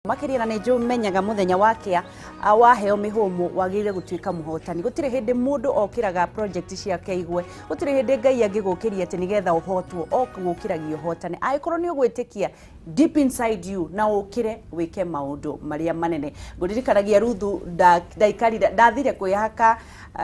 Makĩria na nĩ njũmenyaga mũthenya wa kĩa waheo mĩhũmũ wagĩrĩire gũtuĩka mũhotani. Gũtirĩ hĩndĩ mũndũ okĩraga project ciake igwe, gũtirĩ hĩndĩ Ngai angĩgũkĩria atĩ nĩgetha ũhotwo, okũgũkĩragia ũhotane angĩkorwo nĩ ũgwĩtĩkia deep inside you na ũkĩre wĩke maũndũ marĩa manene. Ngũririkanagia Ruthu ndaikarire ndathire kwĩhaka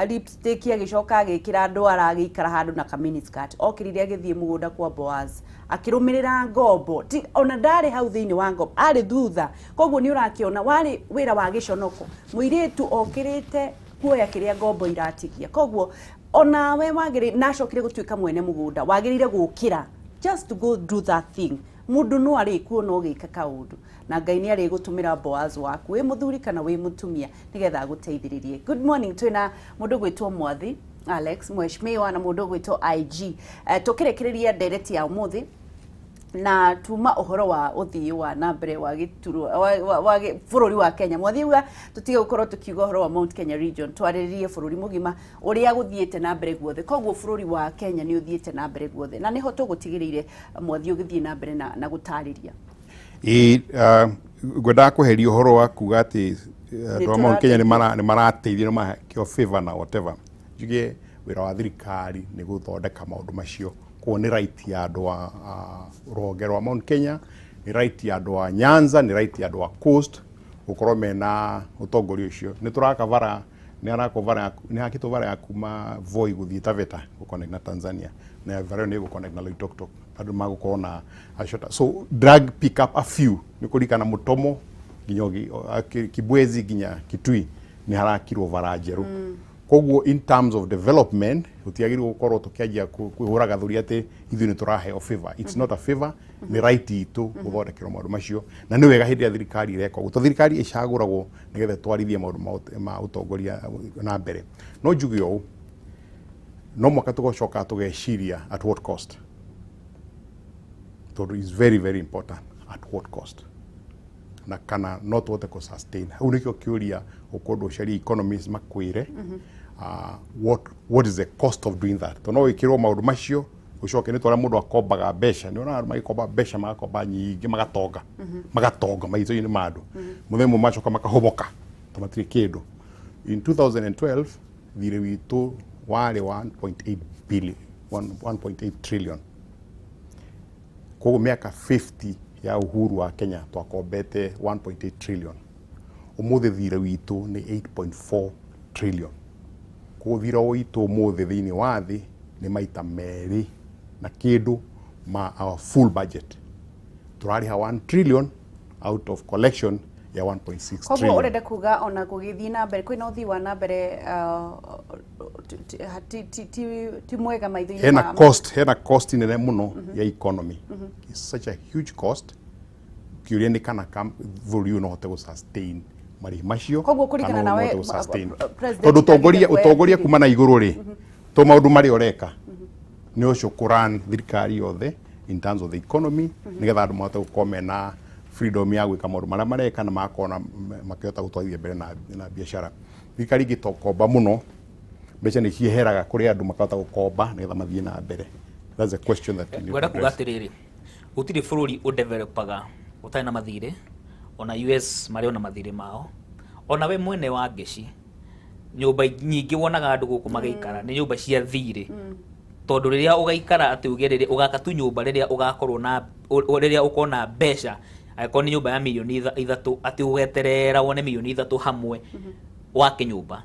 lipstick, agĩcoka agĩkĩra ndwara, agĩikara handũ na ka miniskirt, okĩrire agĩthiĩ mũgũnda kwa Boaz akĩrũmĩrĩra ngombo. Ti ona ndarĩ hau thĩinĩ wa ngombo, arĩ thutha. Koguo nĩ ũrakĩona warĩ wĩra wa gĩconoko, mũirĩtu okĩrĩte kuoya kĩrĩa ngombo iratigia. Koguo onawe wagĩrĩ nacokire gũtuĩka mwene mũgũnda, wagĩrĩire gũkĩra just to go do that thing. Mũndũ no arĩkuo no gĩka kaũndũ na Ngai nĩ arĩgũtũmĩra Boaz waku, wĩ mũthuri kana wĩ mũtumia, nĩgetha agũteithĩrĩrie. Good morning. Twĩna mũndũ gwĩtwo Mwathi Alex, mheshimiwa, na mũndũ gwĩtwo IG. Tũkĩrĩkĩrĩria ndereti ya ũmũthĩ na tuma ũhoro wa ũthii wa na mbere wa gĩturwa wa bũrũri wa Kenya. Mwathi auga tũtige gũkorwo tũkiuga ũhoro wa Mount Kenya region, twarĩrĩrie bũrũri mũgima ũrĩa gũthiĩte na mbere guothe. Koguo bũrũri wa Kenya nĩ ũthiĩte na mbere guothe na nĩho tũgũtigĩrĩire Mwathi ũgĩthiĩ na mbere na gũtarĩria. Ĩĩ, ngwendaga kweheria ũhoro wa kuga atĩ andũ a Mount Kenya nĩ marateithio, nĩ maheo favor na whatever. Njuge wĩra wa thirikari nĩ gũthondeka maũndũ macio. Koguo nĩ right ya andũ a rũhonge rwa Mount Kenya, nĩ right ya andũ a Nyanza, nĩ right ya andũ a Coast gũkorwo mena ũtongoria ũcio. Nĩ tũraka bara, nĩ harakwo bara, nĩ hakĩtwo bara ya kuma Voi gũthiĩ Taveta gũconnect na Tanzania, na bara ĩyo nĩ ĩgũconnect na Loitoktok, andũ magũkorwo na a shorter. So drag pick up a few nĩ kũririkana Mutomo nginya Kibwezi nginya Kitui nĩ harakirwo bara njerũ. Koguo in terms of development gũtiagĩrĩirwo gũkorwo tũkĩanjia kwĩhũra gathũri atĩ ithuĩ nĩ tũraheo favor. It's not a favor, nĩ right itũ gũthondekerwo maũndũ macio, na nĩ wega hĩndĩ ĩrĩa thirikari ĩreka ũguo, tondũ thirikari ĩcagũragwo nĩgetha ĩtwarithie maũndũ ma ũtongoria na mbere. No njuge ũũ, no mwaka tũgacoka tũgeciria at what cost, tondũ is very very important at what cost na kana no tũhote kũ sustain. Hau nĩkĩo kĩũria ũkũndũ ũcarie economist makwĩre what is the cost of doing that, tondũ no wĩkĩrwo maũndũ macio ũcoke nĩ twarĩa mũndũ akombaga mbeca. Nĩ onaga andũ magĩkomba mbeca, magakomba nyingĩ, magatonga, magatonga maitho-inĩ ma andũ, mũthenya ũmwe macoka makahomoka to matirĩ kĩndũ. In 2012 thirĩ witũ warĩ 1.8 billion, 1.8 trillion. Koguo mĩaka 50 ya uhuru wa Kenya twakombete 1.8 trillion. Ũmũthĩ thirĩ witũ nĩ 8.4 trillion. Koguo thirĩ witũ ũmũthĩ thĩinĩ wa thĩ nĩ maita merĩ na kĩndũ ma our full budget. Tũrarĩha 1 trillion out of collection ya 1.6 Koguo trillion. Ũrenda kuga ona gũgĩthiĩ na mbere kwĩna ũthii wa na mbere ti mwega maitho-inĩ Hena cost, hena cost nene mũno ya economy. It's such a huge cost. Kĩũria nĩ kana bũrũri ũyũ no ũhote gũ sustain marĩhi macio Koguo kũringana kana no nawe, ũhote gũ sustain. President Tondũ ũtongoria agĩrĩire kuoya ũtongoria thirĩ. kuma na igũrũ rĩ, to maũndũ marĩa ũreka nĩ ũcio kũran thirikari yothe in terms of the economy, nĩgetha andũ mahote gũkorwo mena freedom ya gwĩka maũndũ marĩa mareka na magakorwo na makĩhota gũtwarithia mbere na biacara. Thirikari ingĩtokomba mũno, mbeca nĩ cieheraga kũrĩ andũ makahota gũkomba nĩgetha mathiĩ na mbere. That's a question that you need to Ngwenda kuga address. Atĩrĩrĩ, gũtirĩ bũrũri ũdevelopaga ũtarĩ na mathirĩ. Ona US marĩ ona mathirĩ mao. Ona we mwene wa ngeci, nyũmba nyingĩ wonaga andũ gũkũ magĩikara nĩ nyũmba cia thirĩ, tondũ rĩrĩa ũgaikara atĩ uge rĩrĩ ũgaka tu nyũmba rĩrĩa ũgakorwo na rĩrĩa ũkona mbeca, angĩkorwo nĩ nyũmba ya mirioni 3, atĩ ũgeterera wone mirioni 3 hamwe wake nyũmba,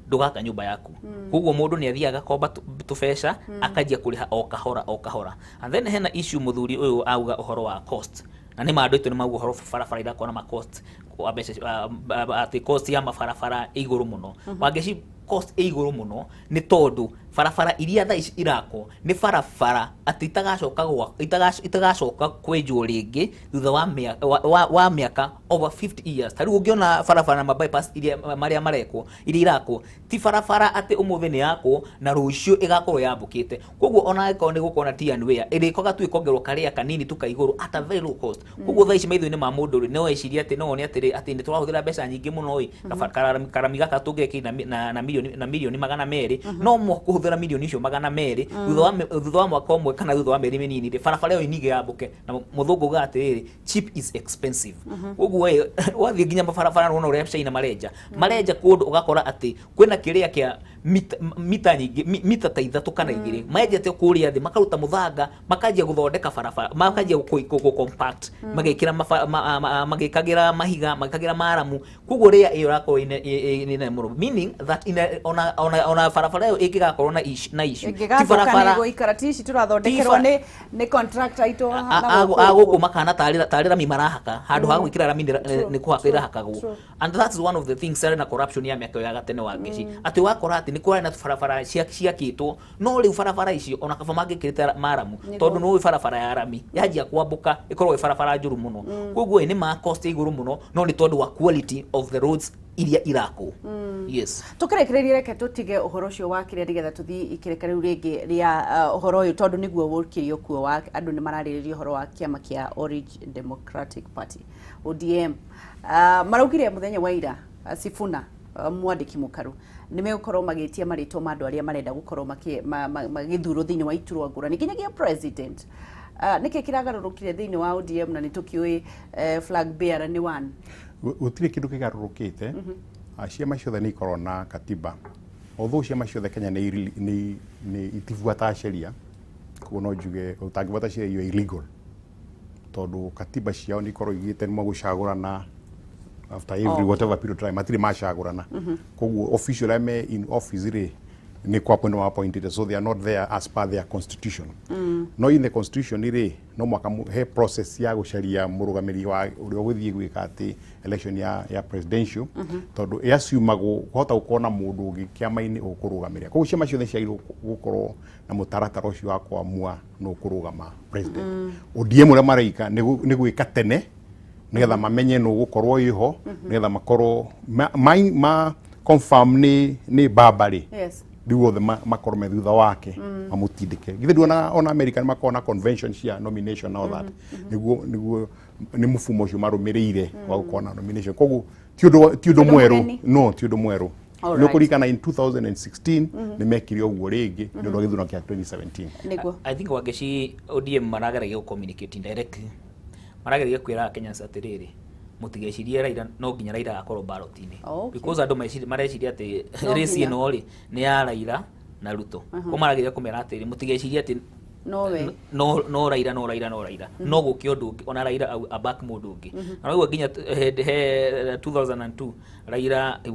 ndũgaka nyũmba yaku. Koguo mũndũ nĩ athiaga agakomba tũbeca, akanjia kũrĩha o kahora o kahora. And then hena issue mũthuri ũyũ auga ũhoro wa cost, na nĩ ma andũ aitũ nĩ mauga ũhoro barabara irakorwo na ma cost wa mbeca, atĩ cost ya mabarabara ĩ igũrũ mũno. Wangeci, cost ĩ igũrũ mũno nĩ tondũ barabara iria thaa ici irakwo nĩ barabara atĩ itagacoka kwenjwo rĩngĩ thutha wa mĩaka over 50 years. Ta rĩu ũngĩona barabara na ma bypass iria marĩa marekwo, iria irakwo, ti barabara atĩ ũmũthĩ nĩ yakwo na rũciũ ĩgakorwo yambũkĩte. Koguo ona angĩkorwo nĩ gũkorwo na T&W ĩrĩkoga tu ĩkongerwo karĩa kanini tu ka igũrũ at a very low cost. Koguo thaa ici maitho-inĩ ma mũndũ rĩ, no ecirie atĩ no one atĩrĩ atĩ nĩ tũrahũthĩra mbeca nyingĩ mũno ĩ karami gaka tũngĩrekire na mirioni 200 no kũhũthĩra. Ũkũhũthĩra mirioni icio 200, thutha wa mwaka ũmwe kana thutha wa mĩeri mĩnini rĩ, barabara ĩyo ningĩ yambũke. Na mũthũngũ ugaga atĩrĩrĩ, "Cheap is expensive." Ũguo ĩ, wathiĩ nginya mabarabara wona ũrĩa China marenja kũndũ, ũgakora atĩ kwĩna kĩrĩa kĩa mita nyingĩ, mita ta 3 kana 2 menjete kũrĩa thĩ, makaruta mũthanga, makanjia gũthondeka barabara, makanjia gũ compact, magekĩra magĩkagĩra mahiga, magĩkagĩra maramu. Koguo rĩa ĩyo ĩrakorwo ĩ nene mũno, meaning that ona barabara ĩyo ĩngĩgakorwo na issue, ti ĩngĩgathũka barabara nĩ gũikara, ti ici tũrathondekerwo nĩ contractor aitũ na a gũkũ gũkũ ũguo. Makana tarĩ rami marahaka handũ ha gwĩkĩra rami nĩ kũhaka ĩrahakagwo. And that's one of the things arĩ na corruption ya mĩaka ĩyo ya gatene wa ngeci, atĩ wakora atĩ nĩ kũrarĩ na barabara ciakĩtwo, no rĩu barabara icio ona kaba mangĩkĩrĩte maramu, tondũ nĩ ũĩ barabara ya rami yanjia kwambũka ĩkoragwo ĩ barabara njũru mũno. Koguo ĩ nĩ ma cost ya igũrũ mũno, no nĩ tondũ wa quality of the roads iria irakwo, yes. Tũkĩrĩkĩrĩria, reke tũtige ũhoro ũcio wa kĩrĩa nĩgetha tũthiĩ ikĩrĩka rĩu rĩngĩ rĩa ũhoro ũyũ, tondũ nĩguo wũkĩrio kuo wa andũ nĩ mararĩrĩria ũhoro wa kĩama kĩa Orange Democratic Party, ODM. Maraugire mũthenya wa ira, Sifuna, mwandĩki mũkaru, nĩ megũkorwo magĩtia marĩtwa ma andũ arĩa marenda gũkorwo magĩthurwo thĩinĩ wa iturwa ngũrani nginyagia president. Nĩkĩ kĩragarũrũkire thĩinĩ wa ODM, na nĩ tũkĩũĩ flag bearer nĩ one? Gũtirĩ kĩndũ kĩgarũrũkĩte. Ciama ciothe nĩ ikoragwo na katiba, although ciama ciothe Kenya nĩ itibuataga sheria. Koguo no njuge ũtangĩbuata sheria, you are illegal, tondũ katiba ciao nĩ ikoragwo igĩte nĩ magũcagũrana after every whatever period of time. Matirĩ macagũrana, koguo official arĩa me in office rĩ, nĩ kwa appoint appointed, so they are not there as per their constitution. No in the constitution rĩ, no mwaka he process ya gũcaria mũrũgamĩrĩri wa ũrĩa ũgũthiĩ gwĩka atĩ election ya presidential, tondũ ĩasumagwo kũhota gũkorwo na mũndũ ũngĩ kĩama-inĩ ũkũrũgamĩrĩra. Koguo ciama ciothe ciagĩrĩirwo gũkorwo na mũtaratara ũcio wa kũamua nũ ũkũrũgama president. ODM ũrĩa mareika nĩ gwĩka tene nĩgetha mamenye nũ ũgũkorwo ĩho, nĩgetha makorwo ma confirm nĩ baba rĩ, rĩu othe makorwo me thutha wake mamũtindĩke. Githĩ nduona ona America nĩ makoragwo na convention cia nomination and all that? Nĩguo nĩ mũfumo ũcio marũmĩrĩire wa gũkorwo na nomination. Koguo ti ũndũ ũndũ mwerũ. Mũgeni. No ti ũndũ mwerũ. All Nĩ ũkũririkana in 2016 nĩ mekire ũguo rĩngĩ nĩ ũndũ wa gĩthurano kĩa 2017. I think Wangeci, ODM marageragia gũ communicate indirectly, marageragia kwĩra Kenyans atĩrĩrĩ, mũtigecirie Raila no nginya Raila akorwo ballot-inĩ, because andũ mareciria atĩ No race nginya. ĩno rĩ, nĩ ya Raila na Ruto. Ko marageria kũmera atĩrĩ, mũtigecirie atĩ nowe. No Raila, no Raila, no Raila, no gũke ũndũ ũngĩ, ona Raila aback mũndũ ũngĩ. Na rĩu nginya he 2002 Raila, he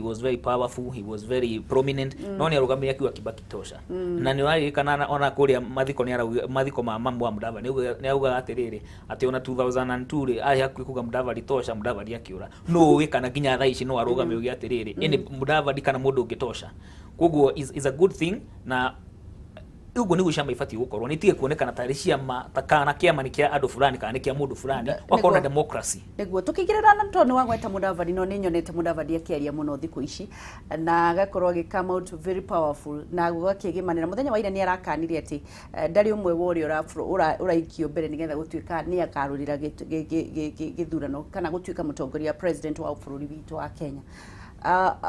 was very powerful, he was very prominent, no nĩ arũgamire akiuga, "Kibaki tosha." Na nĩ ũraririkana ona kũrĩa mathiko nĩ arauga, mathiko ma mamu wa Mudavadi, nĩ augaga atĩrĩrĩ, atĩ ona 2002 rĩ, arĩ hakuhĩ kuga, "Mudavadi tosha," Mudavadi akĩũra. No ũĩ kana nginya thaa ici no arũgame uge atĩrĩrĩ, ĩnĩ Mudavadi kana mũndũ ũngĩ tosha. Koguo is a good thing, na ũguo nĩguo ciama ibatiĩ gũkorwo, nĩ itige kuonekana tarĩ ciama ta kana kĩama nĩ kĩa andũ fulani kana nĩ kĩa mũndũ fulani, wakorwo na democracy. Nĩguo tũkĩingĩrĩra na tondũ nĩ wagweta Mudavadi, no nĩ nyonete Mudavadi akĩaria mũno thikũ ici na agakorwo agĩ come out very powerful na gũgakĩgĩmanĩra. Mũthenya wa ira nĩ arakanire atĩ ndarĩ ũmwe wa ũrĩa ũraikio mbere nĩgetha gũtuĩka nĩ akarũrĩra gĩthurano kana gũtuĩka mũtongoria, president wa bũrũri witũ wa Kenya.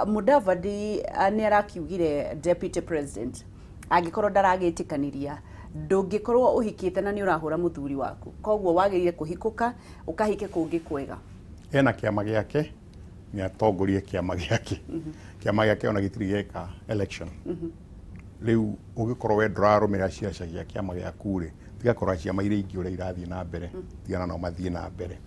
Mudavadi nĩ arakiugire deputy president angĩkorwo ndaragĩtĩkanĩria, ndũngĩkorwo ũhikĩte na nĩ ũrahũra mũthuri waku, koguo wagĩrĩire kũhikũka ũkahike kũngĩ kwega. Ena kĩama gĩake, nĩ atongorie kĩama gĩake. Kĩama gĩake ona gĩtirĩ gĩeka election. Rĩu ũngĩkorwo we ndũrarũmĩrĩra ciaca cia kĩama gĩaku rĩ, tiga kũrora ciama iria ingĩ ũrĩa irathiĩ na mbere, tigana nao mathiĩ na mbere.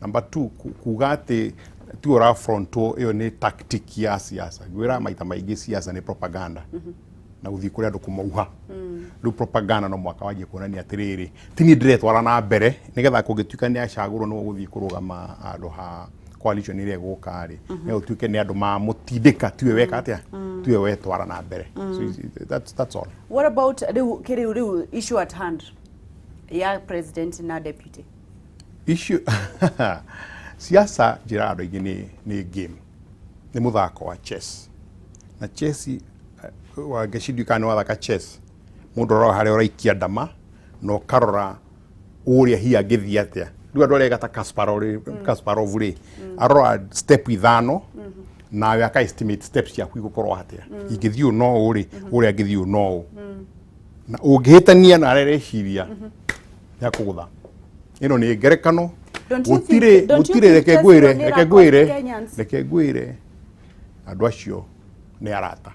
Number two, kuga atĩ tiwe ũrafrontwo, ĩyo nĩ tactic ya siasa. Ngwĩra maita maingĩ siasa nĩ propaganda na gũthiĩ kũrĩ andũ kũmauha. Rĩu propaganda no mwaka wanjie kuonania atĩrĩrĩ, ti niĩ ndĩretwara na mbere, nĩgetha kũngĩtuĩka nĩ acagũrwo nĩwe ũgũthiĩ kũrũgama handũ ha coalition ĩrĩa ĩgũka rĩ, nĩ gũtuĩke nĩ andũ mamũtindĩka, tiwe weka atĩa, tiwe wetwara na mbere. So that's all. What about rĩu kĩrĩu rĩu issue at hand ya president na deputy? Issue siasa, njĩra andũ aingĩ, nĩ game, nĩ mũthako wa chess. Na chess, Wangeci, ndiũĩ kana nĩ wathaka chess, mũndũ arora harĩa ũraikia ndama na ũkarora ũrĩa hihi angĩthiĩ atĩa. Rĩu andũ arĩa ta Kasparov rĩ, Kasparov rĩ, arora step ithano. Nawe aka estimate steps ciaku igũkorwo atĩa, ingĩthiĩ ũũ no ũũ rĩ, ũrĩa angĩthiĩ ũũ no ũũ, na ũngĩhĩtania na arĩa areciria nĩ akũgũtha. Ĩno nĩ ngerekano. Don't you Gũtirĩ think- don't you gũtirĩ think reke ngwĩre, Tesco nĩ reke ĩra ngwĩre, cost Kenyans? Reke ngwĩre, andũ acio nĩ arata.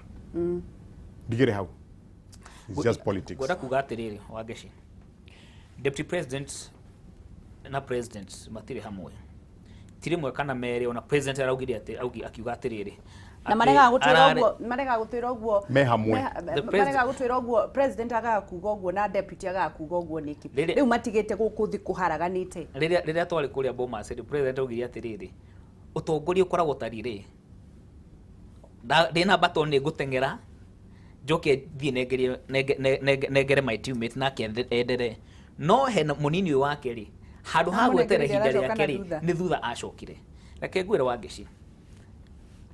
Ndigĩre hau. It's just politics. Ngwenda kuga atĩrĩrĩ, Wangeci, deputy president na president matirĩ hamwe, ti rĩmwe kana merĩ. Ona president araugire atĩ akiuga atĩrĩrĩ Na atĩ maregaga gũtwĩra ararĩ- ũguo, maregaga gũtwĩra ũguo. Me hamwe. The president- Maregaga gũtwĩra ũguo, president agaga kuga ũguo na deputy agaga kuga ũguo nĩkĩ? Rĩrĩa- Rĩu matigĩte gũkũ thĩ kũharaganĩte. Rĩrĩa twarĩ kũrĩa Bomas rĩ, president augire atĩrĩrĩ, ũtongoria ũkoragwo ta relay. Ndĩna baton, nĩ ngũteng'era njoke thiĩ nengerie nengere my teammate nake enderee, no hena mũnini ũyũ wake rĩ, handũ ha gweterera Amũnengereire ihinda aracoka rĩake na rĩ, thutha. Nĩ thutha acokire. Reke ngwĩre, Wangeci,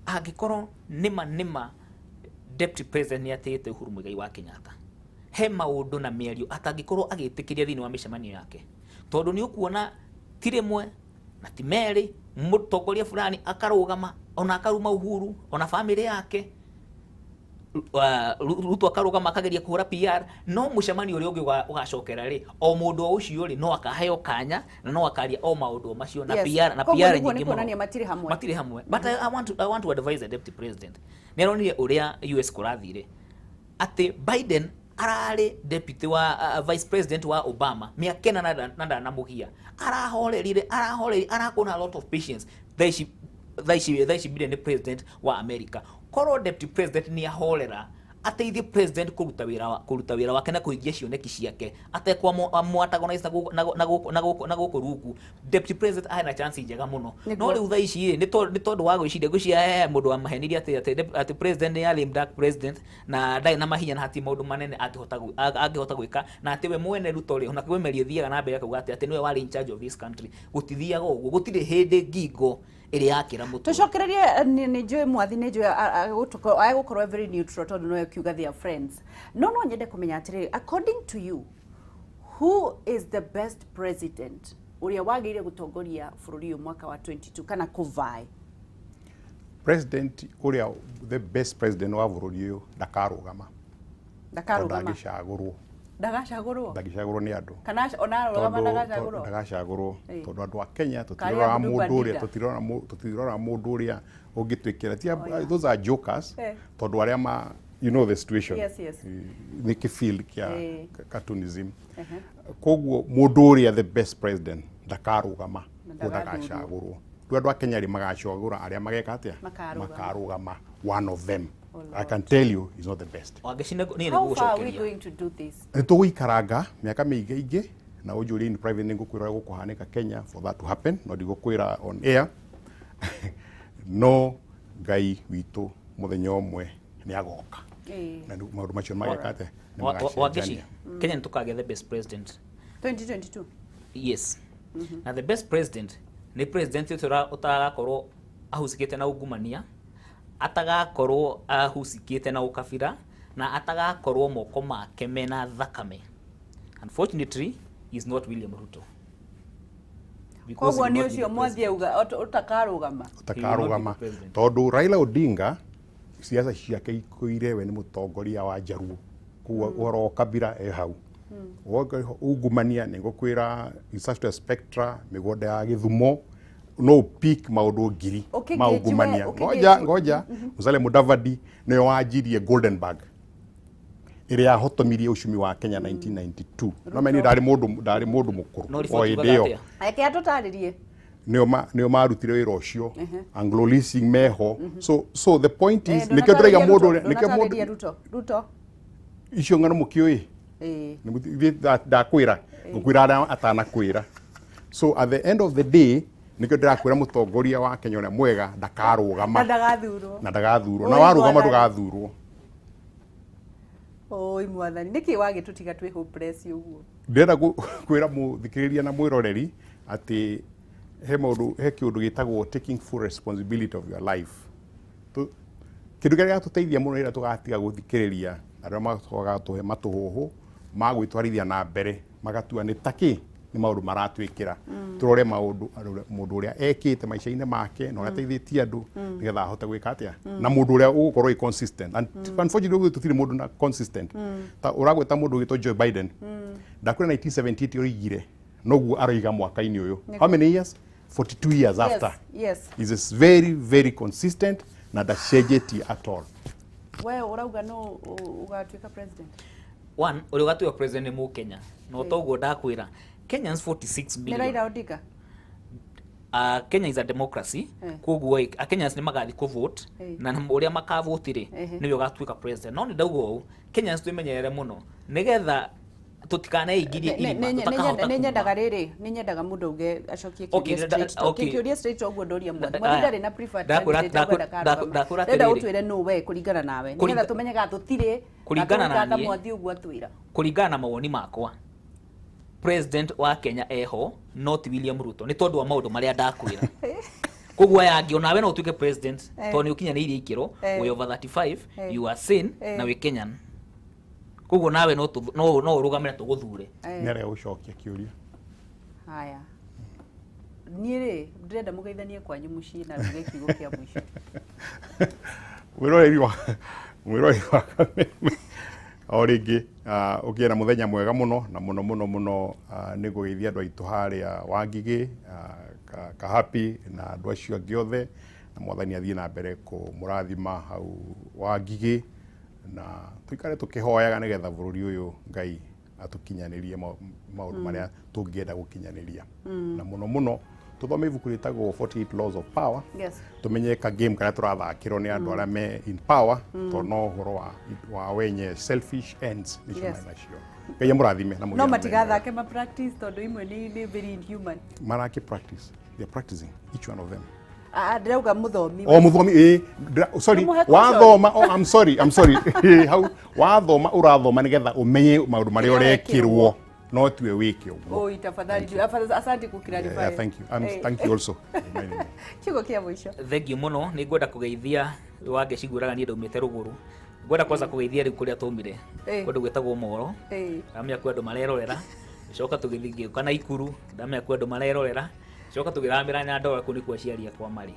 angĩkorwo nĩma nĩma deputy president nĩ atĩĩte Uhuru Muigai wa Kenyatta, he maũndũ na mĩario atangĩkorwo agĩtĩkĩria thĩinĩ wa mĩcemanio yake, tondũ nĩ ũkuona ti rĩmwe na ti merĩ mũtongoria fulani akarũgama ona akaruma Uhuru ona bamĩrĩ yake. Ruto akarũgama akageria kũhũra PR, no mũcemanio ũrĩa ũngĩ ũgacokera rĩ, o mũndũ o ũcio rĩ, no akaheo kanya na no akaria o maũndũ o macio na PR na Koguo PR nĩguo nyingĩ nĩ kuonania mũno. Matirĩ hamwe. Matirĩ hamwe, but I want to advise the deputy president. Nĩ aronire ũrĩa US kũrathire, atĩ Biden ararĩ deputy wa vice president wa Obama mĩaka 4 na ndanamũgia, arahorerire, arahorerire, arakorwo na a lot of patience. Thaa ici Biden nĩ president wa America. Korwo deputy president nĩ ahorera, ateithie president kũruta wĩra wake na kũhingia cioneki ciake atekwa antagonize na gũkũ rungu, deputy president arĩ na chance njega mũno. No rĩu thaa ici rĩ, nĩ tondũ wa gwĩciria, ngwĩciria he mũndũ wamahenirie atĩ president nĩ lame duck president na ndarĩ na mahinya na hatirĩ maũndũ manene angĩhota gwĩka, na atĩ we mwene Ruto rĩ, ona kwĩ mĩario ĩthiaga na mbere akauga atĩ nĩwe warĩ in charge of this country. Gũtithiaga ũguo, gũtirĩ hĩndĩ ngingo ĩrĩ yakĩra mũtwe. Tũcokererie, nĩ njũĩ mwathi, nĩ njũĩ agũkorwo very neutral tondũ no akiuga they are friends, no nyende kũmenya atĩrĩrĩ, according to you, who is the best president ũrĩa wagĩrĩire gũtongoria bũrũri ũyũ mwaka wa 22 kana kũvae? President ũrĩa the best president wa bũrũri ũyũ ndakarũgama. Tondũ Ndakarũgama? Ndangĩcagũrwo. Ndagacagũrwo? Ndangĩcagũrwo nĩ andũ. Kana ona arũgama ndagacagũrwo? Ndagacagũrwo, tondũ andũ a Kenya Karĩa tũtiroraga Abdul mũndũ ũrĩa Bandida. tũtiroraga mũndũ ũrĩa ũngĩtwĩkĩra. Those are jokers, tondũ arĩa ma you know the situation. Yes. Nĩ kĩfield kĩa cartoonism. Koguo mũndũ ũrĩa the best president ndakarũgama. Na Koguo ndagathurwo. ndagacagũrwo. Rĩu andũ a Kenya rĩ, magacagũra arĩa mageka atĩa? Makarũgama. Makarũgama. One of them, Oh, I can tell you, is not the best. Wangeci, niĩ How far are we nĩngũgũcokeria. going to do this? Nĩ tũgũikaranga mĩaka mĩingĩ ingĩ, na ũnjũrie in private, nĩ ngũkwĩra ũrĩa gũkũhanĩka Kenya for that to happen, no ndigũkwĩra on air. No Ngai witũ mũthenya ũmwe nĩ agoka na maũndũ macio mageka atĩa? Nĩ Wangeci, magacenjania. Kenya nĩ tũkagĩa the best president. 2022. Yes, na the best president nĩ president ũtagakorwo ahusikĩte na ungumania, atagakorwo ahusikĩte na ũkabira, na atagakorwo moko make mena thakame. Unfortunately, he is not William Ruto. Because Koguo he will nĩ not be ũcio the mwathi president. auga ũtakarũgama. Ũtakarũgama. He will not be the president. Tondũ Raila Odinga siasa ciake ikũire we nĩ mũtongoria wa Njaruo, koguo ũhoro wa ũkabira e hau. Ungumania, nĩ ngũkwĩra Instructor Spectra, mĩgũnda ya Gĩthumo, no pick maũndũ ngiri Ũkĩngĩnjiwe- ma ungumania. ũkĩngĩnjiwe- Ngoja, ngoja. Musalia Mudavadi nĩwe wanjirie Goldenberg ĩrĩa yahotomirie uchumi wa Kenya 1992. No meni ndarĩ mũndũ mũkũrũ No o riboti hĩndĩ yugaga ĩyo. atĩa? Reke atũtarĩrie. Nĩo marutire wĩra ũcio, Anglo Leasing meho. So the point is, nĩkĩo ndĩraiga Ndũnatarĩria mũndũ Ruto, ũrĩa nĩkĩo ndũnatarĩria mũndũ Ruto, Ruto. Icio ng'ano mũkĩũĩ. Ndakwĩra, ngũkwĩra arĩa atanakwĩra. So at the end of the day, nĩkĩo ndĩrakwĩra mũtongoria wa Kenya ũrĩa mwega ndakarũgama. Na ndagathurwo. Na ndagathurwo. Na Oi, warũgama Mwathani. ndũgathurwo. Oi Mwathani, nĩkĩ wagĩtũtiga twĩ hopeless ũguo? Ndĩrenda kwĩra mũthikĩrĩria na mwĩroreri atĩ he maũndũ, he kĩũndũ gĩtagwo taking full responsibility of your life. Kĩndũ kĩrĩa gĩgatũteithia mũno rĩrĩa tũgatiga gũthikĩrĩria arĩa matũhe matũhũhũ ma gwĩtwarithia na mbere, magatua nĩ takĩ Nĩ maũndũ maratwĩkĩra. Tũrore maũndũ mũndũ ũrĩa ekĩte maica-inĩ make na ũrĩa ateithĩtie andũ nĩgetha ahote gwĩka atĩa, na mũndũ ũrĩa ũgũkorwo ĩ consistent. And unfortunately tũtirĩ mũndũ na consistent. Ta ũragweta mũndũ ũgĩtwo Joe Biden, ndakwĩra 1978 oigire noguo aroiga mwaka-inĩ ũyũ. How many years? 42 years after. Is very very consistent na ndacenjetie at all. We ũrauga no ũgatuĩka president? One, ũrĩa ũgatuĩka president nĩ Mũkenya, na toguo ndakwĩra Kenyans 46 Nĩ million. Raila Odinga? Kenya is a democracy. Koguo ĩ, Kenyans nĩ magathi kũ-vote na ũrĩa makavote rĩ, nĩwe ũgatuĩka president. No nĩ ndauga ũũ, Kenyans twĩmenyerere mũno nĩgetha tũtikaneingĩrie irima tũtakahota Nĩ kuma. nyendaga rĩrĩ, nĩ nyendaga mũndũ auge acokie Okay, kĩũria straight. Kĩũria straight ũguo ndoria Mwathi. Mwathi ndarĩ na preferred candidate akwenda karũgama. Ndakwĩra Ndĩrenda atĩrĩrĩ. ũtwĩre nũ we kũringana nawe, nĩgetha tũmenye kana tũtirĩ Kũringana na ta niĩ. Mwathi ũguo atwĩra. Kũringana na mawoni makwa, president wa Kenya eho no ti William Ruto, nĩ tondũ wa maũndũ marĩa ndakwĩra. Koguo aya angĩ, onawe no ũtuĩke president tondũ nĩ ũkinyanĩirie ikĩro, wĩ over 35, you are sane na wĩ Kenyan. Koguo nawe no ũrũgame na tũgũthure. Nĩ arĩa gũcokia kĩũria. Haya, niĩ rĩ, ndĩrenda mũgeithanie kwanyu mũciĩ na ruge kiugo kĩa mũico. Mwĩroreri wa Kameme o rĩngĩ, ũkĩe na mũthenya mwega mũno na mũno mũno mũno. Nĩ ngũgeithia andũ aitũ harĩa Wangigĩ, Kahapi na andũ acio angĩ othe, na Mwathani athiĩ na mbere kũmũrathima hau Wangigĩ, na tũikare tũkĩhoyaga nĩgetha bũrũri ũyũ Ngai atũkinyanĩrie maũndũ marĩa tũngĩenda gũkinyanĩria, na mũno mũno tũthome ibuku rĩtagwo 48 Laws of Power, tumenye ka game karĩa tũrathakĩrwo nĩ andũ arĩa me in power, tondũ no ũhoro wa wenye selfish ends nĩcio marĩ nacio. Ngai amũrathime na mũgĩe No na mũthenya mwega. Matigathake ma practice tondũ imwe nĩ very inhuman. Maraki practice, they are practicing, each one of them. Ah, ndĩrauga mũthomi. O mũthomi, ĩ, sorry. Nĩmũhe caution. Wathoma, oh, I'm sorry, I'm sorry. Hau wathoma, ũrathoma nĩgetha ũmenye maũndũ marĩa Kĩrĩa ũrekĩrwo, no tiwe wĩke ũguo. Oi, tafadhali, asante ku clarify. Yeah, thank you. Thank you also. Reminding me. Kiugo kĩa mũico. Thengiũ mũno. Nĩ ngwenda kũgeithia Wangeci, ngwĩraga niĩ ndaumĩte rũgũrũ. Ngwenda kwanza kũgeithia rĩu kũrĩa twaumire, kũndũ gwĩtagwo Moro. Ndamenya kwĩ andũ marerorera. Coka tũgĩthiĩ ngĩũka na Ikuru, ndamenya kwĩ andũ marerorera. Coka tũgĩthamĩra Nyandarua, kũu nĩkuo aciari akwa marĩ.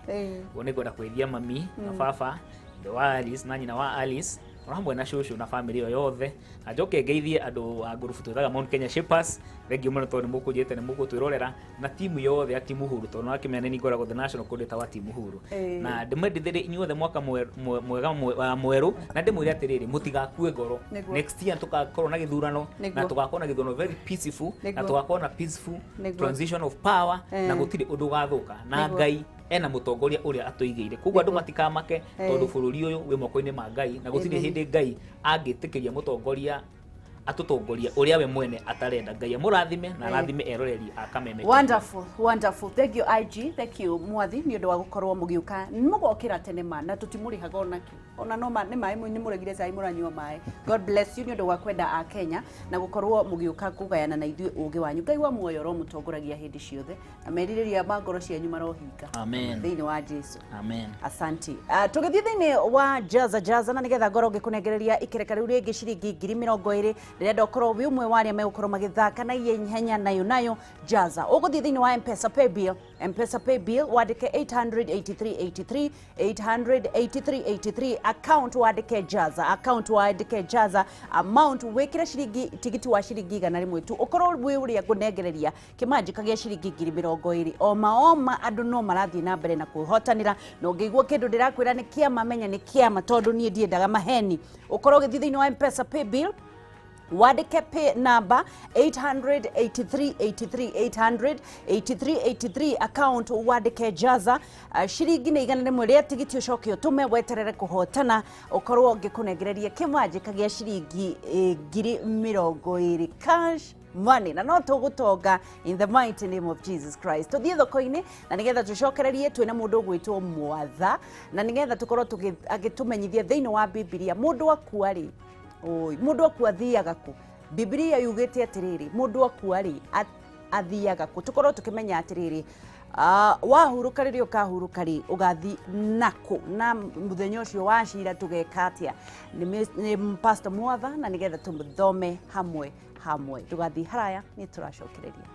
Ũguo nĩ ngwenda kũgeithia mami na baba, ithe wa Alice na nyina wa Alice, o hamwe na cũcũ na bamĩrĩ ĩyo yothe. Na njoke ngeithie andũ a ngurubu twĩtaga Mount Kenya Shapers. Thengiũ mũno tondũ nĩ mũkũnjĩte, nĩ mũgũtwĩrorera, na timu yothe ya Timu Uhuru, tondũ nĩwakĩmenya nĩ niĩ ngoragwo the national coordinator wa Timu Uhuru. Na ndĩmwendithĩrie inyuothe mwaka mwega mwerũ, na ndĩmwĩre atĩrĩrĩ, mũtigakue ngoro. Next year tũgakorwo na gĩthurano na tũgakorwo na gĩthurano very peaceful na tũgakorwo na peaceful transition of power na gũtirĩ ũndũ ũgathũka, na Ngai ena mũtongoria ũrĩa atũigĩire. Koguo andũ matikamake, tondũ bũrũri ũyũ wĩ moko-inĩ ma Ngai, na gũtirĩ Amen. hĩndĩ Ngai angĩtĩkĩria mũtongoria atũtongoria ũrĩa we mwene atarenda. Ngai amũrathime na arathime eroreri a Kameme TV. Wonderful, wonderful. Thank you, IG. Thank you, Mwathi, nĩ ũndũ wa gũkorwo mũgĩũka. Mũgokĩra tene ma na tũtimũrĩhaga onakĩ. Ona no ma nĩ maĩ nĩ mũregire cai mũranyua maĩ. God bless you nĩ ũndũ wa kwenda a Kenya na gũkorwo mũgĩũka kũgayana na ithuĩ ũgĩ wanyu. Ngai wa muoyo ũromũtongoragia hĩndĩ ciothe na merirĩria ma ngoro cianyu marohinga. Amen. Thĩinĩ wa Jesu. Amen. Asante. Tũgĩthiĩ thĩinĩ wa Jaza Jaza, na nĩgetha ngorwo ngĩkũnengereria ikereka rĩu rĩngĩ ciringi 20,000, ndĩrenda ũkorwo wĩ ũmwe wa arĩa megũkorwo magĩthaka na ihenya nayo nayo Jaza. Ũgũthiĩ thĩinĩ wa Mpesa Paybill, Mpesa Paybill wandĩke 88383, 88383, account wandĩke Jaza, account wandĩke Jaza, amount wĩkĩre ciringi tigiti wa ciringi 100 tu, ũkorwo wĩ ũrĩa ngũnengereria kĩmanjĩka gĩa ciringi 20,000. Oma oma andũ no marathiĩ na mbere na kwĩhotanĩra, na ũngĩigua kĩndũ ndĩrakwĩra nĩ kĩama, menya nĩ kĩama, tondũ niĩ ndiendaga maheni. Ũkorwo ũgĩthiĩ thĩinĩ wa Mpesa Paybill, wandĩke pay number 88383, 88383, account wandĩke Jaza, ciringi nĩ 100 rĩa tigiti, ũcoke ũtũme weterere kũhotana, ũkorwo ngĩkũnengereria kĩmanjĩka gĩa ciringi 20,000 cash money, na no tũgũtonga in the mighty name of Jesus Christ. Tũthiĩ thoko-inĩ na nĩgetha tũcokererie twĩna mũndũ ũgwĩtwo Mwatha, na nĩgetha tũkorwo agĩtũmenyithia thĩinĩ wa Bibilia mũndũ akua rĩ, oi, mũndũ akua athiaga kũ? Bibilia yugĩte atĩrĩrĩ, mũndũ akua rĩ, athiaga kũ? Tũkorwo tũkĩmenya atĩrĩrĩ, wahurũka, rĩrĩa ũkahurũka rĩ, ũgathi nakũ? Na mũthenya ũcio wa cira tũgeka atĩa? Nĩ Pastor Mwatha, na nĩgetha tũthome hamwe hamwe. Ndũgathiĩ haraya, nĩ tũracokereria.